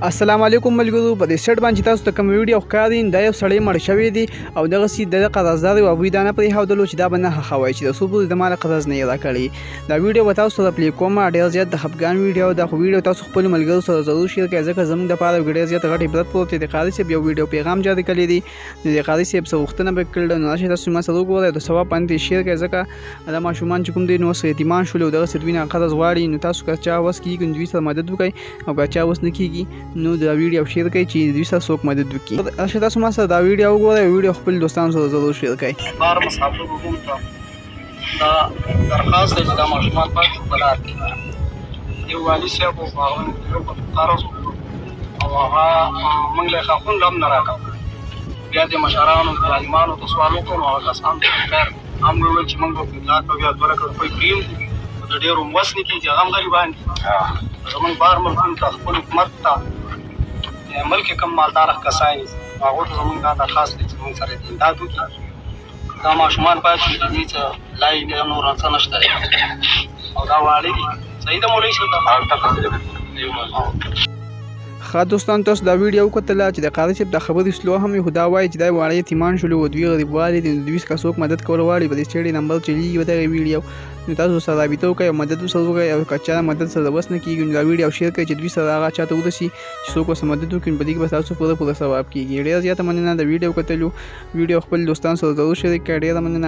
السلام علیکم ملګرو، په دې سیټ باندې تاسو ته کوم ویډیو ښکاري، دا یو سړی مړ شوی دی او دغسې د قرضدار او هغوی دا نه پرېښودلو چې دا به نه ښخوی چې د څو پورې د مال قرض نه یې راکړی. دا ویډیو به تاسو سره پلې کوم، ډېر زیات د خفګان ویډیو ده، خو ویډیو تاسو خپلو ملګرو سره ضرور شیر کړئ، ځکه زموږ دپاره ډېر زیات غټ عبرت پروت دی. د قاري صاحب یو ویډیو پیغام جاري کړی دی، نو د قاري صاحب څه غوښتنه به کړې ده، نو راشئ تاسو ما سره وګورئ او د ثواب باندې شیر کړئ، ځکه دا ماشومان چې کوم دی نو اوس یتیمان شول او دغسې دوی نه قرض غواړي، نو تاسو که چا وس کېږي نو دوی سره مدد وکړئ او که چا وس نه کېږي نو دا ویډیو شیر کړئ چې دوی سره څوک مدد وکړي. راشئ تاسو ما سره دا ویډیو وګورئ او ویډیو خپل دوستانو سره ضرور شیر کړئ. بار مسافر ورونو ته دا درخواست دی چې دا ماشومان پاتې په لار کې یو والي صاحب و، په هغه یو په قرض وکړو او هغه موږ له ښاخون له هم نه راکړ. بیا د مشرانو د عالمانو ته سوال وکړو، نو هغه کسان خیر هم وویل چې موږ به پرې لاک او بیا 2 لکه روپۍ پرې هم کړو، خو د ډېرو وس نه کېږي، هغه هم غریبان دي. زموږ بار ملکونو ته، خپل حکومت ته، ملک کوم مالداره کسان دي، هغو ته زموږ دا درخواست دی چې موږ سره دې امداد وکړي. دا ماشومان پاتې دي، دوی څه لای دی، نور څه نشته دی او دا واړه دي. صحیح ده مولوي صاحب؟ ښه دوستان، تاسو دا ویډیو وکتله چې د قاري صاحب د خبرې سلو هم یې، خو دا وایي چې دا واړه یتیمان شول او دوی غریبوالي دي، نو دوی که څوک مدد کول غواړي په دې چړې نمبر چلیږي په دغه ویډیو، نو تاسو سره رابطه وکړئ او مدد ورسره وکړئ، او که چا مدد سره وس نه کېږي نو دا ویډیو شیر کړئ چې دوی سره هغه چاته ورسي چې څوک ورسره مدد وکړي، نو په دې کې به تاسو پوره پوره ثواب کېږي. ډېره زیاته مننه د ویډیو کتلو، ویډیو خپل دوستانو سره ضرور شریک کړئ. ډېره مننه.